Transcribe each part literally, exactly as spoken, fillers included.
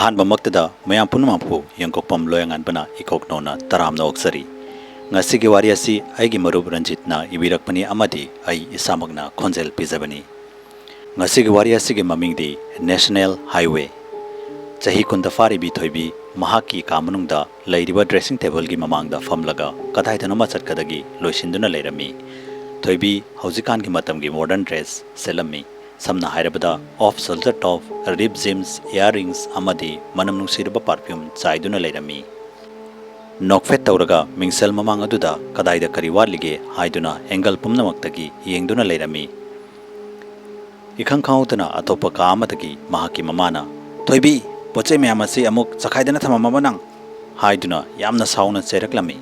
ꯑꯍꯥꯟꯕꯃꯛꯇꯗ ꯃꯌꯥꯝ ꯄꯨꯝꯅꯃꯛꯄꯨ ꯌꯦꯡꯀꯣꯛꯄꯝ ꯂꯣꯌꯥꯉꯥꯟꯕꯅ ꯏꯀꯣꯛ ꯅꯧꯅ ꯇꯔꯥꯝꯅ ꯑꯣꯛꯆꯔꯤ꯫ ꯉꯁꯤꯒꯤ ꯋꯥꯔꯤ ꯑꯁꯤ ꯑꯩꯒꯤ ꯃꯔꯨꯞ ꯔꯟꯖꯤꯠꯅ ꯏꯕꯤꯔꯛꯄꯅꯤ ꯑꯃꯗꯤ ꯑꯩ ꯏꯁꯥꯃꯛꯅ ꯈꯣꯟꯖꯦꯜ ꯄꯤꯖꯕꯅꯤ꯫ ꯉꯁꯤꯒꯤ ꯋꯥꯔꯤ ꯑꯁꯤꯒꯤ ꯃꯃꯤꯡꯗꯤ National Highway꯫ ꯆꯍꯤ ꯀꯨꯟꯗ ꯐꯥꯔꯤꯕꯤ ꯊꯣꯏꯕꯤ ꯃꯍꯥꯛꯀꯤ ꯀꯥ ꯃꯅꯨꯡꯗ ꯂꯩꯔꯤꯕ dressing tableꯒꯤ ꯃꯃꯥꯡꯗ ꯐꯝꯂꯒ ꯀꯗꯥꯏꯗꯅꯣꯃ ꯆꯠꯀꯗꯒꯤ ꯂꯣꯏꯁꯤꯟꯗꯨꯅ ꯂꯩꯔꯝꯃꯤ꯫ ꯊꯣꯏꯕꯤ ꯍꯧꯖꯤꯛꯀꯥꯟꯒꯤ ꯃꯇꯝꯒꯤ modern dress ꯁꯦꯠꯂꯝꯃꯤ꯫ ꯁꯝꯅ ꯍꯥꯏꯔꯕꯗ off shoulder top, rib jeans, earrings ꯑꯃꯗꯤ ꯃꯅꯝ ꯅꯨꯡꯁꯤꯔꯕ perfume ꯆꯥꯏꯗꯨꯅ ꯂꯩꯔꯝꯃꯤ꯫ ꯅꯣꯛꯐꯦꯠ ꯇꯧꯔꯒ ꯃꯤꯡꯁꯦꯜ ꯃꯃꯥꯡ ꯑꯗꯨꯗ ꯀꯗꯥꯏꯗ ꯀꯔꯤ ꯋꯥꯠꯂꯤꯒꯦ ꯍꯥꯏꯗꯨꯅ angle ꯄꯨꯝꯅꯃꯛꯇꯒꯤ ꯌꯦꯡꯗꯨꯅ ꯂꯩꯔꯝꯃꯤ꯫ ꯏꯈꯪ ꯈꯪꯍꯧꯗꯅ ꯑꯇꯣꯞꯄ ꯀꯥ ꯑꯃꯗꯒꯤ ꯃꯍꯥꯛꯀꯤ ꯃꯃꯥꯅ, "ꯊꯣꯏꯕꯤ, ꯄꯣꯠ ꯆꯩ ꯃꯌꯥꯝ ꯑꯁꯤ ꯑꯃꯨꯛ ꯆꯈꯥꯏꯗꯅ ꯊꯝꯃꯝꯃꯕ ꯅꯪ?" ꯍꯥꯏꯗꯨꯅ ꯌꯥꯝꯅ ꯁꯥꯎꯅ ꯆꯩꯔꯛꯂꯝꯃꯤ꯫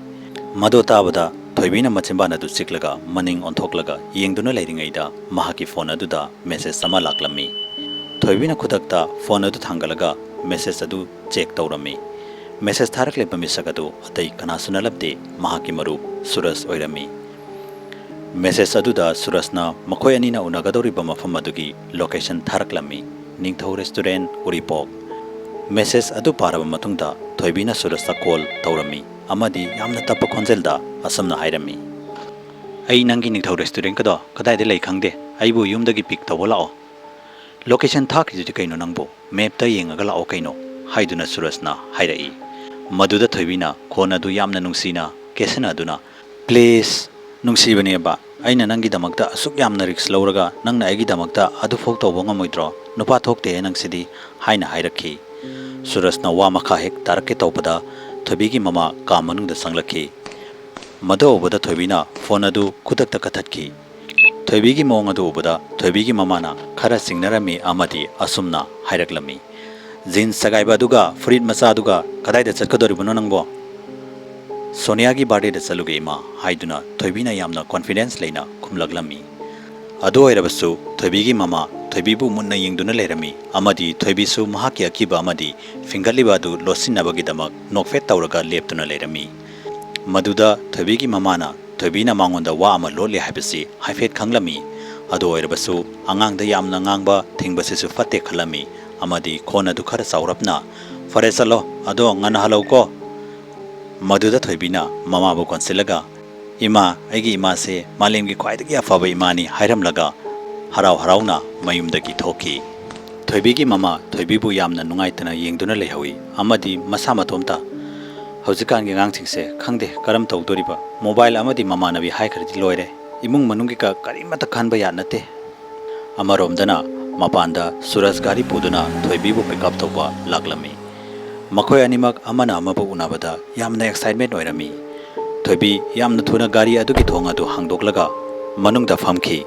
ꯃꯗꯨ ꯇꯥꯕꯗ ꯊꯣꯏꯕꯤꯅ ꯃꯆꯤꯟꯕꯥꯟ ꯑꯗꯨ ꯆꯤꯛꯂꯒ ꯃꯅꯤꯡ ꯑꯣꯟꯊꯣꯛꯂꯒ ꯌꯦꯡꯗꯨꯅ ꯂꯩꯔꯤꯉꯩꯗ ꯃꯍꯥꯛꯀꯤ phone ꯑꯗꯨꯗ message ꯑꯃ ꯂꯥꯛꯂꯝꯃꯤ꯫ ꯊꯣꯏꯕꯤꯅ ꯈꯨꯗꯛꯇ phone ꯑꯗꯨ ꯊꯥꯡꯒꯠꯂꯒ message ꯑꯗꯨ check ꯇꯧꯔꯝꯃꯤ꯫ Message ꯊꯥꯔꯛꯂꯤꯕ ꯃꯤꯁꯛ ꯑꯗꯨ ꯑꯇꯩ ꯀꯅꯥꯁꯨ ꯅꯠꯂꯝꯗꯦ, ꯃꯍꯥꯛꯀꯤ ꯃꯔꯨꯞ ꯁꯨꯔꯖ ꯑꯣꯏꯔꯝꯃꯤ꯫ Message ꯑꯗꯨꯗ ꯁꯨꯔꯖꯅ ꯃꯈꯣꯏ ꯑꯅꯤꯅ ꯎꯅꯒꯗꯧꯔꯤꯕ ꯃꯐꯝ ꯑꯗꯨꯒꯤ location ꯊꯥꯔꯛꯂꯝꯃꯤ, ꯅꯤꯡꯊꯧ restaurant, ꯎꯔꯤꯄꯣꯛ꯫ Message ꯑꯗꯨ ꯄꯥꯔꯕ ꯃꯇꯨꯡꯗ ꯊꯣꯏꯕꯤꯅ ꯁꯨꯔꯖꯇ call ꯇꯧꯔꯝꯃꯤ ꯑꯃꯗꯤ ꯌꯥꯝꯅ ꯇꯞꯄ ꯈꯣꯟꯖꯦꯜꯗ ꯑꯁꯨꯝꯅ ꯍꯥꯏꯔꯝꯃꯤ, "ꯑꯩ ꯅꯪꯒꯤ ꯅꯤꯡꯊꯧ restaurantꯀꯗꯣ ꯀꯗꯥꯏꯗ ꯂꯩ ꯈꯪꯗꯦ, ꯑꯩꯕꯨ ꯌꯨꯝꯗꯒꯤ pick ꯇꯧꯕ ꯂꯥꯛꯑꯣ꯫ Location ꯊꯥꯈ꯭ꯔꯤꯗꯨꯗꯤ ꯀꯩꯅꯣ ꯅꯪꯕꯨ? Mapꯇ ꯌꯦꯡꯉꯒ ꯂꯥꯛꯑꯣ ꯀꯩꯅꯣ," ꯍꯥꯏꯗꯨꯅ ꯁꯨꯔꯖꯅ ꯍꯥꯏꯔꯛꯏ꯫ ꯃꯗꯨꯗ ꯊꯣꯏꯕꯤꯅ ꯈꯣꯟ ꯑꯗꯨ ꯌꯥꯝꯅ ꯅꯨꯡꯁꯤꯅ ꯀꯦꯁꯟꯅꯗꯨꯅ, "Please, ꯅꯨꯡꯁꯤꯕꯅꯦꯕ, ꯑꯩꯅ ꯅꯪꯒꯤꯗꯃꯛꯇ ꯑꯁꯨꯛ ꯌꯥꯝꯅ risk ꯂꯧꯔꯒ ꯅꯪꯅ ꯑꯩꯒꯤꯗꯃꯛꯇ ꯑꯗꯨꯐꯥꯎ ꯇꯧꯕ ꯉꯝꯃꯣꯏꯗ꯭ꯔꯣ? ꯅꯨꯄꯥ ꯊꯣꯛꯇꯦꯍꯦ ꯅꯪꯁꯤꯗꯤ," ꯍꯥꯏꯅ ꯍꯥꯏꯔꯛꯈꯤ꯫ ꯁꯨꯔꯖꯅ ꯋꯥ ꯃꯈꯥ ꯍꯦꯛ ꯇꯥꯔꯛꯀꯦ ꯇꯧꯕꯗ ꯊꯣꯏꯕꯤꯒꯤ ꯃꯃꯥ ꯀꯥ ꯃꯅꯨꯡꯗ ꯆꯪꯂꯛꯈꯤ꯫ ꯃꯗꯨ ꯎꯕꯗ ꯊꯣꯏꯕꯤꯅ phone ꯑꯗꯨ ꯈꯨꯗꯛꯇ ꯀꯛꯊꯠꯈꯤ꯫ ꯊꯣꯏꯕꯤꯒꯤ ꯃꯑꯣꯡ ꯑꯗꯨ ꯎꯕꯗ ꯊꯣꯏꯕꯤꯒꯤ ꯃꯃꯥꯅ ꯈꯔ ꯆꯤꯡꯅꯔꯝꯃꯤ ꯑꯃꯗꯤ ꯑꯁꯨꯝꯅ ꯍꯥꯏꯔꯛꯂꯝꯃꯤ, "Jeans ꯁꯒꯥꯏꯕ ꯑꯗꯨꯒ ꯐꯨꯔꯤꯠ ꯃꯆꯥ ꯑꯗꯨꯒ ꯀꯗꯥꯏꯗ ꯆꯠꯀꯗꯧꯔꯤꯕꯅꯣ ꯅꯪꯕꯣ?" "ꯁꯣꯅꯤꯌꯥꯒꯤ birthdayꯗ ꯆꯠꯂꯨꯒꯦ ꯏꯃꯥ," ꯍꯥꯏꯗꯨꯅ ꯊꯣꯏꯕꯤꯅ ꯌꯥꯝꯅ confidence ꯂꯩꯅ ꯈꯨꯝꯂꯛꯂꯝꯃꯤ꯫ ꯑꯗꯨ ꯑꯣꯏꯔꯕꯁꯨ ꯊꯣꯏꯕꯤꯒꯤ ꯃꯃꯥ ꯊꯣꯏꯕꯤꯕꯨ ꯃꯨꯟꯅ ꯌꯦꯡꯗꯨꯅ ꯂꯩꯔꯝꯃꯤ ꯑꯃꯗꯤ ꯊꯣꯏꯕꯤꯁꯨ ꯃꯍꯥꯛꯀꯤ ꯑꯀꯤꯕ ꯑꯃꯗꯤ ꯐꯤꯡꯒꯠꯂꯤꯕ ꯑꯗꯨ ꯂꯣꯠꯁꯤꯟꯅꯕꯒꯤꯗꯃꯛ ꯅꯣꯛꯐꯦꯠ ꯇꯧꯔꯒ ꯂꯦꯞꯇꯨꯅ ꯂꯩꯔꯝꯃꯤ꯫ ꯃꯗꯨꯗ ꯊꯣꯏꯕꯤꯒꯤ ꯃꯃꯥꯅ ꯊꯣꯏꯕꯤꯅ ꯃꯉꯣꯟꯗ ꯋꯥ ꯑꯃ ꯂꯣꯠꯂꯤ ꯍꯥꯏꯕꯁꯤ ꯍꯥꯏꯐꯦꯠ ꯈꯪꯂꯝꯃꯤ꯫ ꯑꯗꯨ ꯑꯣꯏꯔꯕꯁꯨ ꯑꯉꯥꯡꯗ ꯌꯥꯝꯅ ꯉꯥꯡꯕ ꯊꯤꯡꯕꯁꯤꯁꯨ ꯐꯠꯇꯦ ꯈꯜꯂꯝꯃꯤ꯫ ꯑꯃꯗꯤ ꯈꯣꯟ ꯑꯗꯨ ꯈꯔ ꯆꯥꯎꯔꯞꯅ, "ꯐꯔꯦ, ꯆꯠꯂꯣ, ꯑꯗꯣ ꯉꯟꯅ ꯍꯜꯂꯛꯎꯀꯣ꯫" ꯃꯗꯨꯗ ꯊꯣꯏꯕꯤꯅ ꯃꯃꯥꯕꯨ ꯀꯣꯟꯁꯤꯜꯂꯒ, "ꯏꯃꯥ, ꯑꯩꯒꯤ ꯏꯃꯥꯁꯦ ꯃꯥꯂꯦꯝꯒꯤ ꯈ꯭ꯋꯥꯏꯗꯒꯤ ꯑꯐꯕ ꯏꯃꯥꯅꯤ" ꯍꯥꯏꯔꯝꯂꯒ ꯍꯔꯥꯎ ꯍꯔꯥꯎꯅ ꯃꯌꯨꯝꯗꯒꯤ ꯊꯣꯛꯈꯤ꯫ ꯊꯣꯏꯕꯤꯒꯤ ꯃꯃꯥ ꯊꯣꯏꯕꯤꯕꯨ ꯌꯥꯝꯅ ꯅꯨꯡꯉꯥꯏꯇꯅ ꯌꯦꯡꯗꯨꯅ ꯂꯩꯍꯧꯏ ꯑꯃꯗꯤ ꯃꯁꯥ ꯃꯇꯣꯝꯇ, "ꯍꯧꯖꯤꯛꯀꯥꯟꯒꯤ ꯑꯉꯥꯡꯁꯤꯡꯁꯦ ꯈꯪꯗꯦ ꯀꯔꯝ ꯇꯧꯗꯣꯔꯤꯕ, ꯃꯣꯕꯥꯏꯜ ꯑꯃꯗꯤ ꯃꯃꯥꯟꯅꯕꯤ ꯍꯥꯏꯈ꯭ꯔꯗꯤ ꯂꯣꯏꯔꯦ, ꯏꯃꯨꯡ ꯃꯅꯨꯡꯒꯤ ꯀ-, ꯀꯔꯤꯃꯠꯇ ꯈꯟꯕ ꯌꯥꯠ ꯅꯠꯇꯦ꯫" ꯑꯃꯔꯣꯝꯗꯅ ꯃꯄꯥꯟꯗ ꯁꯨꯔꯖ ꯒꯥꯔꯤ ꯄꯨꯗꯨꯅ ꯊꯣꯏꯕꯤꯕꯨ ꯄꯤꯛꯑꯞ ꯇꯧꯕ ꯂꯥꯛꯂꯝꯃꯤ꯫ ꯃꯈꯣꯏ ꯑꯅꯤꯃꯛ ꯑꯃꯅ ꯑꯃꯕꯨ ꯎꯅꯕꯗ ꯌꯥꯝꯅ ꯑꯦꯛꯁꯥꯏꯠꯃꯦꯟ ꯑꯣꯏꯔꯝꯃꯤ꯫ ꯊꯣꯏꯕꯤ ꯌꯥꯝꯅ ꯊꯨꯅ ꯒꯥꯔꯤ ꯑꯗꯨꯒꯤ ꯊꯣꯡ ꯑꯗꯨ ꯍꯥꯡꯗꯣꯛꯂꯒ ꯃꯅꯨꯡꯗ ꯐꯝꯈꯤ꯫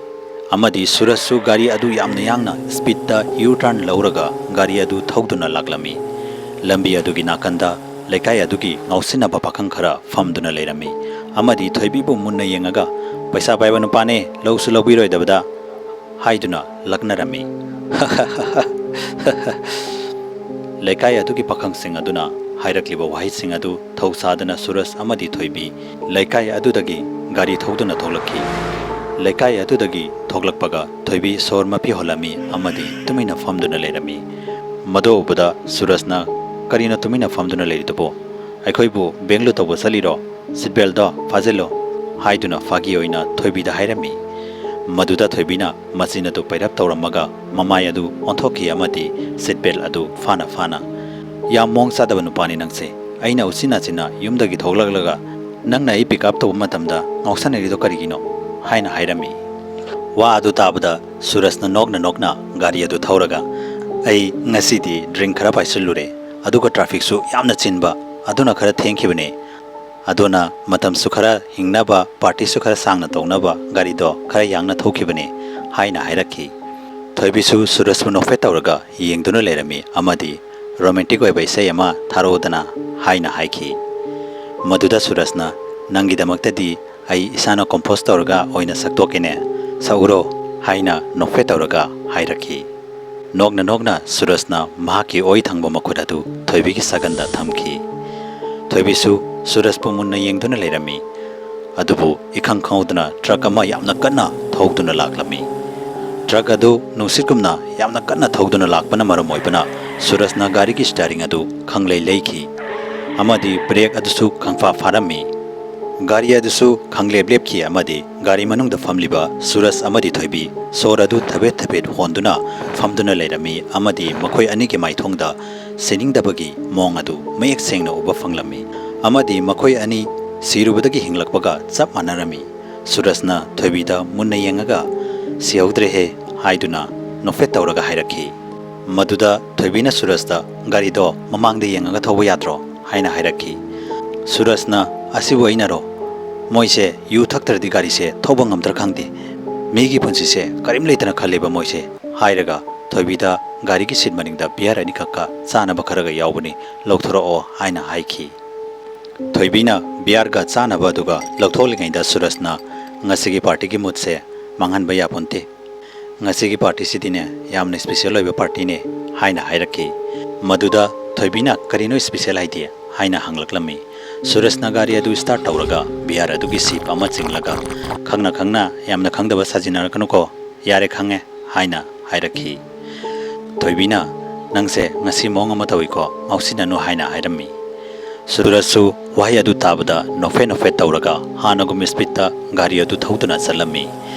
ꯑꯃꯗꯤ ꯁꯨꯔꯖꯁꯨ ꯒꯥꯔꯤ ꯑꯗꯨ ꯌꯥꯝꯅ ꯌꯥꯡꯅ ꯁ꯭ꯄꯤꯗꯇ ꯌꯨ ꯇꯔꯟ ꯂꯧꯔꯒ ꯒꯥꯔꯤ ꯑꯗꯨ ꯊꯧꯗꯨꯅ ꯂꯥꯛꯂꯝꯃꯤ꯫ ꯂꯝꯕꯤ ꯑꯗꯨꯒꯤ ꯅꯥꯀꯟꯗ ꯂꯩꯀꯥꯏ ꯑꯗꯨꯒꯤ ꯉꯥꯎꯁꯤꯟꯅꯕ ꯄꯥꯈꯪ ꯈꯔ ꯐꯝꯗꯨꯅ ꯂꯩꯔꯝꯃꯤ꯫ ꯑꯃꯗꯤ ꯊꯣꯏꯕꯤꯕꯨ ꯃꯨꯟꯅ ꯌꯦꯡꯉꯒ, "ꯄꯩꯁꯥ ꯄꯥꯏꯕ ꯅꯨꯄꯥꯅꯦ, ꯂꯧꯁꯨ ꯂꯧꯕꯤꯔꯣꯏꯗꯕꯗ" ꯍꯥꯏꯗꯨꯅ ꯂꯛꯅꯔꯝꯃꯤ꯫ ꯂꯩꯀꯥꯏ ꯑꯗꯨꯒꯤ ꯄꯥꯈꯪꯁꯤꯡ ꯑꯗꯨꯅ ꯍꯥꯏꯔꯛꯂꯤꯕ ꯋꯥꯍꯩꯁꯤꯡ ꯑꯗꯨ ꯊꯧꯁꯥꯗꯅ ꯁꯨꯔꯖ ꯑꯃꯗꯤ ꯊꯣꯏꯕꯤ ꯂꯩꯀꯥꯏ ꯑꯗꯨꯗꯒꯤ ꯒꯥꯔꯤ ꯊꯧꯗꯨꯅ ꯊꯣꯛꯂꯛꯈꯤ꯫ ꯂꯩꯀꯥꯏ ꯑꯗꯨꯗꯒꯤ ꯊꯣꯛꯂꯛꯄꯒ ꯊꯣꯏꯕꯤ ꯁꯣꯔ ꯃꯄꯤ ꯍꯣꯜꯂꯝꯃꯤ ꯑꯃꯗꯤ ꯇꯨꯃꯤꯟꯅ ꯐꯝꯗꯨꯅ ꯂꯩꯔꯝꯃꯤ꯫ ꯃꯗꯨ ꯎꯕꯗ ꯁꯨꯔꯖꯅ, "ꯀꯔꯤꯅꯣ ꯇꯨꯃꯤꯟꯅ ꯐꯝꯗꯨꯅ ꯂꯩꯔꯤꯗꯨꯕꯣ? ꯑꯩꯈꯣꯏꯕꯨ ꯕꯦꯡꯂꯨ ꯇꯧꯕ ꯆꯠꯂꯤꯔꯣ? ꯁꯤꯠ ꯕꯦꯜꯗꯣ ꯐꯥꯖꯤꯜꯂꯣ" ꯍꯥꯏꯗꯨꯅ ꯐꯥꯒꯤ ꯑꯣꯏꯅ ꯊꯣꯏꯕꯤꯗ ꯍꯥꯏꯔꯝꯃꯤ꯫ ꯃꯗꯨꯗ ꯊꯣꯏꯕꯤꯅ ꯃꯆꯤꯟ ꯑꯗꯨ ꯄꯩꯔꯞ ꯇꯧꯔꯝꯃꯒ ꯃꯃꯥꯏ ꯑꯗꯨ ꯑꯣꯟꯊꯣꯛꯈꯤ ꯑꯃꯗꯤ ꯁꯤꯠ ꯕꯦꯜ ꯑꯗꯨ ꯐꯥꯅ ꯐꯥꯅ, "ꯌꯥꯝ ꯃꯑꯣꯡ ꯆꯥꯗꯕ ꯅꯨꯄꯥꯅꯤ ꯅꯪꯁꯦ꯫ ꯑꯩꯅ ꯎꯆꯤꯟ ꯅꯥꯆꯤꯟꯅ ꯌꯨꯝꯗꯒꯤ ꯊꯣꯛꯂꯛꯂꯒ ꯅꯪꯅ ꯑꯩ ꯄꯤꯛ ꯑꯞ ꯇꯧꯕ ꯃꯇꯝꯗ ꯉꯥꯎꯁꯟꯅꯔꯤꯗꯣ ꯀꯔꯤꯒꯤꯅꯣ?" ꯍꯥꯏꯅ ꯍꯥꯏꯔꯝꯃꯤ꯫ ꯋꯥ ꯑꯗꯨ ꯇꯥꯕꯗ ꯁꯨꯔꯖꯅ ꯅꯣꯛꯅ ꯅꯣꯛꯅ ꯒꯥꯔꯤ ꯑꯗꯨ ꯊꯧꯔꯒ, "ꯑꯩ ꯉꯁꯤꯗꯤ ꯗ꯭ꯔꯤꯡ ꯈꯔ ꯄꯥꯏꯁꯤꯜꯂꯨꯔꯦ, ꯑꯗꯨꯒ ꯇ꯭ꯔꯥꯐꯤꯛꯁꯨ ꯌꯥꯝꯅ ꯆꯤꯟꯕ, ꯑꯗꯨꯅ ꯈꯔ ꯊꯦꯡꯈꯤꯕꯅꯦ꯫ ꯑꯗꯨꯅ ꯃꯇꯝꯁꯨ ꯈꯔ ꯍꯤꯡꯅꯕ, ꯄꯥꯔꯇꯤꯁꯨ ꯈꯔ ꯁꯥꯡꯅ ꯇꯧꯅꯕ ꯒꯥꯔꯤꯗꯣ ꯈꯔ ꯌꯥꯡꯅ ꯊꯧꯈꯤꯕꯅꯦ" ꯍꯥꯏꯅ ꯍꯥꯏꯔꯛꯈꯤ꯫ ꯊꯣꯏꯕꯤꯁꯨ ꯁꯨꯔꯖꯄꯨ ꯅꯣꯛꯐꯦꯠ ꯇꯧꯔꯒ ꯌꯦꯡꯗꯨꯅ ꯂꯩꯔꯝꯃꯤ ꯑꯃꯗꯤ "ꯔꯣꯃꯦꯟꯇꯤꯛ ꯑꯣꯏꯕ ꯏꯁꯩ ꯑꯃ ꯊꯥꯔꯛꯎꯗꯅ" ꯍꯥꯏꯅ ꯍꯥꯏꯈꯤ꯫ ꯃꯗꯨꯗ ꯁꯨꯔꯖꯅ, "ꯅꯪꯒꯤꯗꯃꯛꯇꯗꯤ ꯑꯩ ꯏꯁꯥꯅ ꯀꯣꯝꯄꯣꯁ ꯇꯧꯔꯒ ꯑꯣꯏꯅ ꯁꯛꯇꯣꯛꯀꯦꯅꯦ, ꯁꯛꯎꯔꯣ" ꯍꯥꯏꯅ ꯅꯣꯛꯐꯦꯠ ꯇꯧꯔꯒ ꯍꯥꯏꯔꯛꯈꯤ꯫ ꯅꯣꯛꯅ ꯅꯣꯛꯅ ꯁꯨꯔꯖꯅ ꯃꯍꯥꯛꯀꯤ ꯑꯣꯏ ꯊꯪꯕ ꯃꯈꯨꯠ ꯑꯗꯨ ꯊꯣꯏꯕꯤꯒꯤ ꯁꯥꯒꯟꯗ ꯊꯝꯈꯤ꯫ ꯊꯣꯏꯕꯤꯁꯨ ꯁꯨꯔꯖꯄꯨ ꯃꯨꯟꯅ ꯌꯦꯡꯗꯨꯅ ꯂꯩꯔꯝꯃꯤ꯫ ꯑꯗꯨꯕꯨ ꯏꯈꯪ ꯈꯪꯍꯧꯗꯅ ꯇ꯭ꯔꯛ ꯑꯃ ꯌꯥꯝꯅ ꯀꯟꯅ ꯊꯧꯗꯨꯅ ꯂꯥꯛꯂꯝꯃꯤ꯫ ꯇ꯭ꯔꯛ ꯑꯗꯨ ꯅꯨꯡꯁꯤꯠꯀꯨꯝꯅ ꯌꯥꯝꯅ ꯀꯟꯅ ꯊꯧꯗꯨꯅ ꯂꯥꯛꯄꯅ ꯃꯔꯝ ꯑꯣꯏꯕꯅ ꯁꯨꯔꯖꯅ ꯒꯥꯔꯤꯒꯤ ꯁ꯭ꯇꯤꯌꯥꯔꯤꯡ ꯑꯗꯨ ꯈꯪꯂꯩ ꯂꯩꯈꯤ ꯑꯃꯗꯤ ꯕ꯭ꯔꯦꯛ ꯑꯗꯨꯁꯨ ꯈꯪꯐꯥ ꯐꯥꯔꯝꯃꯤ꯫ ꯒꯥꯔꯤ ꯑꯗꯨꯁꯨ ꯈꯪꯂꯦꯞ ꯂꯦꯞꯈꯤ ꯑꯃꯗꯤ ꯒꯥꯔꯤ ꯃꯅꯨꯡꯗ ꯐꯝꯂꯤꯕ ꯁꯨꯔꯖ ꯑꯃꯗꯤ ꯊꯣꯏꯕꯤ ꯁꯣꯔ ꯑꯗꯨ ꯊꯕꯦꯠ ꯊꯕꯦꯠ ꯍꯣꯟꯗꯨꯅ ꯐꯝꯗꯨꯅ ꯂꯩꯔꯝꯃꯤ ꯑꯃꯗꯤ ꯃꯈꯣꯏ ꯑꯅꯤꯒꯤ ꯃꯥꯏꯊꯣꯡꯗ ꯁꯤꯅꯤꯡꯗꯕꯒꯤ ꯃꯑꯣꯡ ꯑꯗꯨ ꯃꯌꯦꯛ ꯁꯦꯡꯅ ꯎꯕ ꯐꯪꯂꯝꯃꯤ ꯑꯃꯗꯤ ꯃꯈꯣꯏ ꯑꯅꯤ ꯁꯤꯔꯨꯕꯗꯒꯤ ꯍꯤꯡꯂꯛꯄꯒ ꯆꯞ ꯃꯥꯟꯅꯔꯝꯃꯤ꯫ ꯁꯨꯔꯖꯅ ꯊꯣꯏꯕꯤꯗ ꯃꯨꯟꯅ ꯌꯦꯡꯉꯒ, "ꯁꯤꯍꯧꯗ꯭ꯔꯦꯍꯦ" ꯍꯥꯏꯗꯨꯅ ꯅꯣꯛꯐꯦꯠ ꯇꯧꯔꯒ ꯍꯥꯏꯔꯛꯈꯤ꯫ ꯃꯗꯨꯗ ꯊꯣꯏꯕꯤꯅ ꯁꯨꯔꯖꯇ, "ꯒꯥꯔꯤꯗꯣ ꯃꯃꯥꯡꯗ ꯌꯦꯡꯉꯒ ꯊꯧꯕ ꯌꯥꯗ꯭ꯔꯣ?" ꯍꯥꯏꯅ ꯍꯥꯏꯔꯛꯈꯤ꯫ ꯁꯨꯔꯖꯅ, "ꯑꯁꯤꯕꯨ ꯑꯩꯅꯔꯣ? ꯃꯣꯏꯁꯦ ꯌꯨ ꯊꯛꯇ꯭ꯔꯗꯤ ꯒꯥꯔꯤꯁꯦ ꯊꯧꯕ ꯉꯝꯗ꯭ꯔꯥ ꯈꯪꯗꯦ꯫ ꯃꯤꯒꯤ ꯄꯨꯟꯁꯤꯁꯦ ꯀꯔꯤꯝ ꯂꯩꯇꯅ ꯈꯜꯂꯦꯕ ꯃꯣꯏꯁꯦ" ꯍꯥꯏꯔꯒ ꯊꯣꯏꯕꯤꯗ ꯒꯥꯔꯤꯒꯤ ꯁꯤꯠ ꯃꯅꯤꯡꯗ ꯕꯤꯌꯥꯔ ꯑꯅꯤꯈꯛꯀ ꯆꯥꯅꯕ ꯈꯔꯒ ꯌꯥꯎꯕꯅꯤ, "ꯂꯧꯊꯣꯔꯛꯑꯣ" ꯍꯥꯏꯅ ꯍꯥꯏꯈꯤ꯫ ꯊꯣꯏꯕꯤꯅ ꯕꯤꯌꯥꯔꯒ ꯆꯥꯅꯕ ꯑꯗꯨꯒ ꯂꯧꯊꯣꯛꯂꯤꯉꯩꯗ ꯁꯨꯔꯖꯅ, "ꯉꯁꯤꯒꯤ ꯄꯥꯔꯇꯤꯒꯤ ꯃꯨꯠꯁꯦ ꯃꯥꯡꯍꯟꯕ ꯌꯥꯄꯣꯟꯇꯦ꯫ ꯉꯁꯤꯒꯤ ꯄꯥꯔꯇꯤꯁꯤꯗꯤꯅꯦ ꯌꯥꯝꯅ ꯏꯁꯄꯤꯁꯦꯜ ꯑꯣꯏꯕ ꯄꯥꯔꯇꯤꯅꯦ" ꯍꯥꯏꯅ ꯍꯥꯏꯔꯛꯈꯤ꯫ ꯃꯗꯨꯗ ꯊꯣꯏꯕꯤꯅ, "ꯀꯔꯤꯅꯣ ꯏꯁꯄꯤꯁꯦꯜ ꯍꯥꯏꯗꯤ?" ꯍꯥꯏꯅ ꯍꯪꯂꯛꯂꯝꯃꯤ꯫ ꯁꯨꯔꯖꯅ ꯒꯥꯔꯤ ꯑꯗꯨ ꯁ꯭ꯇꯥꯔꯠ ꯇꯧꯔꯒ ꯕꯤꯌꯥꯔ ꯑꯗꯨꯒꯤ ꯁꯤꯞ ꯑꯃ ꯆꯤꯡꯂꯒ, "ꯈꯪꯅ ꯈꯪꯅ ꯌꯥꯝꯅ ꯈꯪꯗꯕ ꯁꯥꯖꯤꯟꯅꯔꯛꯀꯅꯨꯀꯣ, ꯌꯥꯔꯦ ꯈꯪꯉꯦ" ꯍꯥꯏꯅ ꯍꯥꯏꯔꯛꯈꯤ꯫ ꯊꯣꯏꯕꯤꯅ, "ꯅꯪꯁꯦ ꯉꯁꯤ ꯃꯑꯣꯡ ꯑꯃ ꯇꯧꯏꯀꯣ, ꯉꯥꯎꯁꯤꯟꯅꯅꯨ" ꯍꯥꯏꯅ ꯍꯥꯏꯔꯝꯃꯤ꯫ ꯁꯨꯔꯖꯁꯨ ꯋꯥꯍꯩ ꯑꯗꯨ ꯇꯥꯕꯗ ꯅꯣꯛꯐꯦꯠ ꯅꯣꯛꯐꯦꯠ ꯇꯧꯔꯒ ꯍꯥꯟꯅꯒꯨꯝ ꯏꯁꯄꯤꯠꯇ ꯒꯥꯔꯤ ꯑꯗꯨ ꯊꯧꯗꯨꯅ ꯆꯠꯂꯝꯃꯤ꯫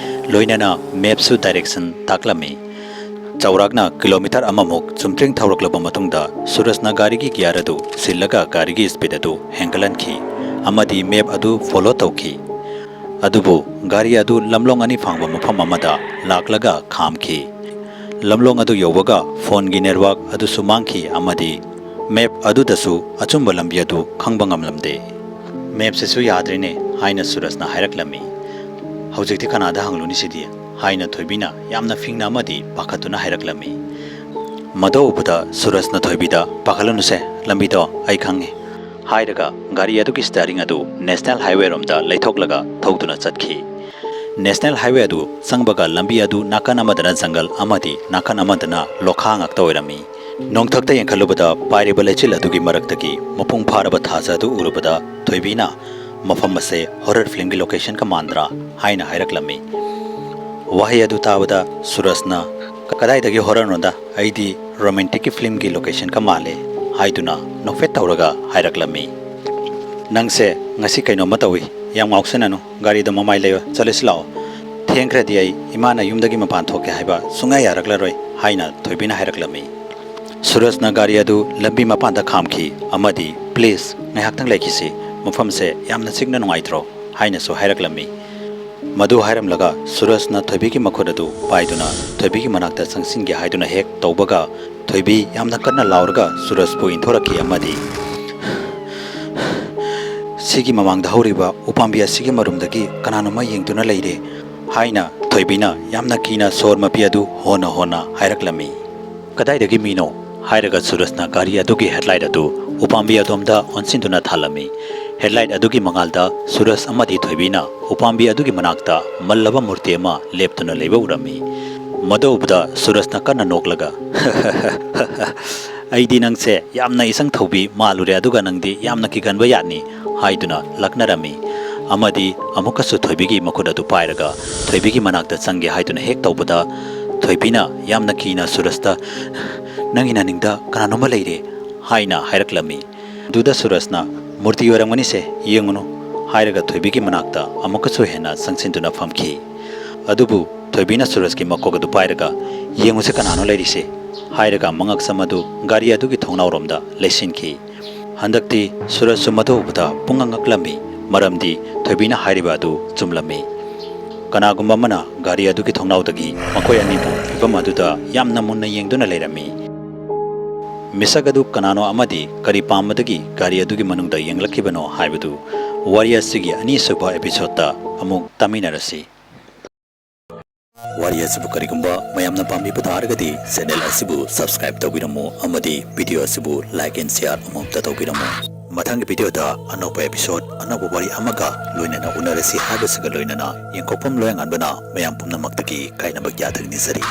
ꯂꯣꯏꯅꯅ ꯃꯦꯞꯁꯨ ꯗꯥꯏꯔꯦꯛꯁꯟ ꯇꯥꯛꯂꯝꯃꯤ꯫ ꯆꯥꯎꯔꯥꯛꯅ ꯀꯤꯂꯣꯃꯤꯇꯔ ꯑꯃꯃꯨꯛ ꯆꯨꯝꯗ꯭ꯔꯤꯡ ꯊꯧꯔꯛꯂꯕ ꯃꯇꯨꯡꯗ ꯁꯨꯔꯖꯅ ꯒꯥꯔꯤꯒꯤ ꯒꯤꯌꯥꯔ ꯑꯗꯨ ꯁꯤꯜꯂꯒ ꯒꯥꯔꯤꯒꯤ ꯏꯁꯄꯤꯠ ꯑꯗꯨ ꯍꯦꯟꯒꯠꯍꯟꯈꯤ ꯑꯃꯗꯤ ꯃꯦꯞ ꯑꯗꯨ ꯐꯣꯂꯣ ꯇꯧꯈꯤ꯫ ꯑꯗꯨꯕꯨ ꯒꯥꯔꯤ ꯑꯗꯨ ꯂꯝꯂꯣꯡ ꯑꯅꯤ ꯐꯥꯡꯕ ꯃꯐꯝ ꯑꯃꯗ ꯂꯥꯛꯂꯒ ꯈꯥꯝꯈꯤ꯫ ꯂꯝꯂꯣꯡ ꯑꯗꯨ ꯌꯧꯕꯒ ꯐꯣꯟꯒꯤ ꯅꯦꯠꯋꯥꯛ ꯑꯗꯨꯁꯨ ꯃꯥꯡꯈꯤ ꯑꯃꯗꯤ ꯃꯦꯞ ꯑꯗꯨꯗꯁꯨ ꯑꯆꯨꯝꯕ ꯂꯝꯕꯤ ꯑꯗꯨ ꯈꯪꯕ ꯉꯝꯂꯝꯗꯦ꯫ "ꯃꯦꯞꯁꯤꯁꯨ ꯌꯥꯗ꯭ꯔꯦꯅꯦ" ꯍꯥꯏꯅ ꯁꯨꯔꯖꯅ ꯍꯥꯏꯔꯛꯂꯝꯃꯤ꯫ "ꯍꯧꯖꯤꯛꯇꯤ ꯀꯅꯥꯗ ꯍꯪꯂꯨꯅꯤ ꯁꯤꯗꯤ?" ꯍꯥꯏꯅ ꯊꯣꯏꯕꯤꯅ ꯌꯥꯝꯅ ꯐꯤꯡꯅ ꯑꯃꯗꯤ ꯄꯥꯈꯠꯇꯨꯅ ꯍꯥꯏꯔꯛꯂꯝꯃꯤ꯫ ꯃꯗꯨ ꯎꯕꯗ ꯁꯨꯔꯖꯅ ꯊꯣꯏꯕꯤꯗ, "ꯄꯥꯈꯠꯂꯨꯅꯨꯁꯦ, ꯂꯝꯕꯤꯗꯣ ꯑꯩ ꯈꯪꯉꯦ" ꯍꯥꯏꯔꯒ ꯒꯥꯔꯤ ꯑꯗꯨꯒꯤ ꯁ꯭ꯇꯤꯌꯥꯔꯤꯡ ꯑꯗꯨ ꯅꯦꯁꯅꯦꯜ ꯍꯥꯏꯋꯦꯔꯣꯝꯗ ꯂꯩꯊꯣꯛꯂꯒ ꯊꯧꯗꯨꯅ ꯆꯠꯈꯤ꯫ ꯅꯦꯁꯅꯦꯜ ꯍꯥꯏꯋꯦ ꯑꯗꯨ ꯆꯪꯕꯒ ꯂꯝꯕꯤ ꯑꯗꯨ ꯅꯥꯀꯟ ꯑꯃꯗꯅ ꯖꯪꯒꯜ ꯑꯃꯗꯤ ꯅꯥꯀꯟ ꯑꯃꯗꯅ ꯂꯣꯈꯥ ꯉꯥꯛꯇ ꯑꯣꯏꯔꯝꯃꯤ꯫ ꯅꯣꯡꯊꯛꯇ ꯌꯦꯡꯈꯠꯂꯨꯕꯗ ꯄꯥꯏꯔꯤꯕ ꯂꯩꯆꯤꯜ ꯑꯗꯨꯒꯤ ꯃꯔꯛꯇꯒꯤ ꯃꯄꯨꯡ ꯐꯥꯔꯕ ꯊꯥꯖ ꯑꯗꯨ ꯎꯔꯨꯕꯗ ꯊꯣꯏꯕꯤꯅ, "ꯃꯐꯝ ꯑꯁꯦ ꯍꯣꯔꯔ ꯐꯤꯂꯝꯒꯤ ꯂꯣꯀꯦꯁꯟꯒ ꯃꯥꯟꯗ꯭ꯔꯥ?" ꯍꯥꯏꯅ ꯍꯥꯏꯔꯛꯂꯝꯃꯤ꯫ ꯋꯥꯍꯩ ꯑꯗꯨ ꯇꯥꯕꯗ ꯁꯨꯔꯖꯅ, "ꯀꯗꯥꯏꯗꯒꯤ ꯍꯣꯔꯔꯅꯣꯗ, ꯑꯩꯗꯤ ꯔꯣꯃꯦꯟꯇꯤꯛꯀꯤ ꯐꯤꯂꯝꯒꯤ ꯂꯣꯀꯦꯁꯟꯒ ꯃꯥꯜꯂꯦ" ꯍꯥꯏꯗꯨꯅ ꯅꯣꯛꯐꯦꯠ ꯇꯧꯔꯒ ꯍꯥꯏꯔꯛꯂꯝꯃꯤ꯫ "ꯅꯪꯁꯦ ꯉꯁꯤ ꯀꯩꯅꯣꯝꯃ ꯇꯧꯏ, ꯌꯥꯝ ꯉꯥꯎꯁꯟꯅꯅꯨ, ꯒꯥꯔꯤꯗꯣ ꯃꯃꯥꯏ ꯂꯩꯌꯣ, ꯆꯠꯂꯁꯤ ꯂꯥꯛꯑꯣ꯫ ꯊꯦꯡꯈ꯭ꯔꯗꯤ ꯑꯩ ꯏꯃꯥꯅ ꯌꯨꯝꯗꯒꯤ ꯃꯄꯥꯟ ꯊꯣꯛꯀꯦ ꯍꯥꯏꯕ ꯁꯨꯡꯌꯥ ꯌꯥꯔꯛꯂꯔꯣꯏ" ꯍꯥꯏꯅ ꯊꯣꯏꯕꯤꯅ ꯍꯥꯏꯔꯛꯂꯝꯃꯤ꯫ ꯁꯨꯔꯖꯅ ꯒꯥꯔꯤ ꯑꯗꯨ ꯂꯝꯕꯤ ꯃꯄꯥꯟꯗ ꯈꯥꯝꯈꯤ ꯑꯃꯗꯤ, "ꯄ꯭ꯂꯤꯖ, ꯉꯥꯏꯍꯥꯛꯇꯪ ꯂꯩꯈꯤꯁꯤ, ꯃꯐꯝꯁꯦ ꯌꯥꯝꯅ ꯆꯤꯛꯅ ꯅꯨꯡꯉꯥꯏꯇ꯭ꯔꯣ?" ꯍꯥꯏꯅꯁꯨ ꯍꯥꯏꯔꯛꯂꯝꯃꯤ꯫ ꯃꯗꯨ ꯍꯥꯏꯔꯝꯂꯒ ꯁꯨꯔꯖꯅ ꯊꯣꯏꯕꯤꯒꯤ ꯃꯈꯨꯠ ꯑꯗꯨ ꯄꯥꯏꯗꯨꯅ ꯊꯣꯏꯕꯤꯒꯤ ꯃꯅꯥꯛꯇ ꯆꯪꯁꯤꯟꯒꯦ ꯍꯥꯏꯗꯨꯅ ꯍꯦꯛ ꯇꯧꯕꯒ, ꯊꯣꯏꯕꯤ ꯌꯥꯝꯅ ꯀꯟꯅ ꯂꯥꯎꯔꯒ ꯁꯨꯔꯖꯄꯨ ꯏꯟꯊꯣꯔꯛꯈꯤ ꯑꯃꯗꯤ, "ꯁꯤꯒꯤ ꯃꯃꯥꯡꯗ ꯍꯧꯔꯤꯕ ꯎꯄꯥꯝꯕꯤ ꯑꯁꯤꯒꯤ ꯃꯔꯨꯝꯗꯒꯤ ꯀꯅꯥꯅꯣꯝꯃ ꯌꯦꯡꯗꯨꯅ ꯂꯩꯔꯦ" ꯍꯥꯏꯅ ꯊꯣꯏꯕꯤꯅ ꯌꯥꯝꯅ ꯀꯤꯅ ꯁꯣꯔ ꯃꯄꯤ ꯑꯗꯨ ꯍꯣꯟꯅ ꯍꯣꯟꯅ ꯍꯥꯏꯔꯛꯂꯝꯃꯤ꯫ "ꯀꯗꯥꯏꯗꯒꯤ ꯃꯤꯅꯣ?" ꯍꯥꯏꯔꯒ ꯁꯨꯔꯖꯅ ꯒꯥꯔꯤ ꯑꯗꯨꯒꯤ ꯍꯦꯗꯂꯥꯏꯠ ꯑꯗꯨ ꯎꯄꯥꯝꯕꯤ ꯑꯗꯣꯝꯗ ꯑꯣꯟꯁꯤꯟꯗꯨꯅ ꯊꯥꯜꯂꯝꯃꯤ꯫ ꯍꯦꯗꯂꯥꯏꯠ ꯑꯗꯨꯒꯤ ꯃꯉꯥꯜꯗ ꯁꯨꯔꯖ ꯑꯃꯗꯤ ꯊꯣꯏꯕꯤꯅ ꯎꯄꯥꯝꯕꯤ ꯑꯗꯨꯒꯤ ꯃꯅꯥꯛꯇ ꯃꯜꯂꯕ ꯃꯨꯔꯇꯤ ꯑꯃ ꯂꯦꯞꯇꯨꯅ ꯂꯩꯕ ꯎꯔꯝꯃꯤ꯫ ꯃꯗꯨ ꯎꯕꯗ ꯁꯨꯔꯖꯅ ꯀꯟꯅ ꯅꯣꯛꯂꯒ, "ꯑꯩꯗꯤ ꯅꯪꯁꯦ ꯌꯥꯝꯅ ꯏꯆꯪ ꯊꯧꯕꯤ ꯃꯥꯜꯂꯨꯔꯦ, ꯑꯗꯨꯒ ꯅꯪꯗꯤ ꯌꯥꯝꯅ ꯀꯤꯒꯟꯕ ꯌꯥꯠꯅꯤ" ꯍꯥꯏꯗꯨꯅ ꯂꯛꯅꯔꯝꯃꯤ꯫ ꯑꯃꯗꯤ ꯑꯃꯨꯛꯀꯁꯨ ꯊꯣꯏꯕꯤꯒꯤ ꯃꯈꯨꯠ ꯑꯗꯨ ꯄꯥꯏꯔꯒ ꯊꯣꯏꯕꯤꯒꯤ ꯃꯅꯥꯛꯇ ꯆꯪꯒꯦ ꯍꯥꯏꯗꯨꯅ ꯍꯦꯛ ꯇꯧꯕꯗ, ꯊꯣꯏꯕꯤꯅ ꯌꯥꯝꯅ ꯀꯤꯅ ꯁꯨꯔꯖꯇ, "ꯅꯪꯒꯤ ꯅꯥꯅꯤꯡꯗ ꯀꯅꯥꯅꯣꯝꯃ ꯂꯩꯔꯦ" ꯍꯥꯏꯅ ꯍꯥꯏꯔꯛꯂꯝꯃꯤ꯫ ꯑꯗꯨꯗ ꯁꯨꯔꯖꯅ, "ꯃꯨꯔꯇꯤ ꯑꯣꯏꯔꯝꯒꯅꯤꯁꯦ, ꯌꯦꯡꯉꯨꯅꯨ" ꯍꯥꯏꯔꯒ ꯊꯣꯏꯕꯤꯒꯤ ꯃꯅꯥꯛꯇ ꯑꯃꯨꯛꯀꯁꯨ ꯍꯦꯟꯅ ꯆꯪꯁꯤꯟꯗꯨꯅ ꯐꯝꯈꯤ꯫ ꯑꯗꯨꯕꯨ ꯊꯣꯏꯕꯤꯅ ꯁꯨꯔꯖꯀꯤ ꯃꯀꯣꯛ ꯑꯗꯨ ꯄꯥꯏꯔꯒ, "ꯌꯦꯡꯉꯨꯁꯦ ꯀꯅꯥꯅꯣ ꯂꯩꯔꯤꯁꯦ" ꯍꯥꯏꯔꯒ ꯃꯉꯛꯁꯝ ꯑꯗꯨ ꯒꯥꯔꯤ ꯑꯗꯨꯒꯤ ꯊꯣꯡꯅꯥꯎꯔꯣꯝꯗ ꯂꯩꯁꯤꯟꯈꯤ꯫ ꯍꯟꯗꯛꯇꯤ ꯁꯨꯔꯖꯁꯨ ꯃꯗꯨ ꯎꯕꯗ ꯄꯨꯡꯉꯛ ꯉꯛꯂꯝꯃꯤ, ꯃꯔꯝꯗꯤ ꯊꯣꯏꯕꯤꯅ ꯍꯥꯏꯔꯤꯕ ꯑꯗꯨ ꯆꯨꯝꯂꯝꯃꯤ꯫ ꯀꯅꯥꯒꯨꯝꯕ ꯑꯃꯅ ꯒꯥꯔꯤ ꯑꯗꯨꯒꯤ ꯊꯣꯡꯅꯥꯎꯗꯒꯤ ꯃꯈꯣꯏ ꯑꯅꯤꯕꯨ ꯐꯤꯚꯝ ꯑꯗꯨꯗ ꯌꯥꯝꯅ ꯃꯨꯟꯅ ꯌꯦꯡꯗꯨꯅ ꯂꯩꯔꯝꯃꯤ꯫ ꯃꯤꯁꯛ ꯑꯗꯨ ꯀꯅꯥꯅꯣ ꯑꯃꯗꯤ ꯀꯔꯤ ꯄꯥꯝꯕꯗꯒꯤ ꯒꯥꯔꯤ ꯑꯗꯨꯒꯤ ꯃꯅꯨꯡꯗ ꯌꯦꯡꯂꯛꯈꯤꯕꯅꯣ ꯍꯥꯏꯕꯗꯨ ꯋꯥꯔꯤ ꯑꯁꯤꯒꯤ ꯑꯅꯤꯁꯨꯕ episodeꯇ ꯑꯃꯨꯛ ꯇꯥꯃꯤꯟꯅꯔꯁꯤ꯫ ꯋꯥꯔꯤ ꯑꯁꯤꯕꯨ ꯀꯔꯤꯒꯨꯝꯕ ꯃꯌꯥꯝꯅ ꯄꯥꯝꯕꯤꯕ ꯇꯥꯔꯒꯗꯤ channel ꯑꯁꯤꯕꯨ subscribe ꯇꯧꯕꯤꯔꯝꯃꯨ ꯑꯃꯗꯤ video ꯑꯁꯤꯕꯨ like and share ꯑꯃꯨꯛꯇ ꯇꯧꯕꯤꯔꯝꯃꯨ꯫ ꯃꯊꯪꯒꯤ videoꯗ ꯑꯅꯧꯕ episode, ꯑꯅꯧꯕ ꯋꯥꯔꯤ ꯑꯃꯒ ꯂꯣꯏꯅꯅ ꯎꯅꯔꯁꯤ ꯍꯥꯏꯕꯁꯤꯒ ꯂꯣꯏꯅꯅ ꯌꯦꯡꯊꯣꯛꯐꯝ ꯂꯣꯌꯥꯉꯥꯟꯕꯅ ꯃꯌꯥꯝ ꯄꯨꯝꯅꯃꯛꯇꯒꯤ ꯀꯥꯏꯅꯕ ꯌꯥꯊꯪ ꯅꯤꯖꯔꯤ꯫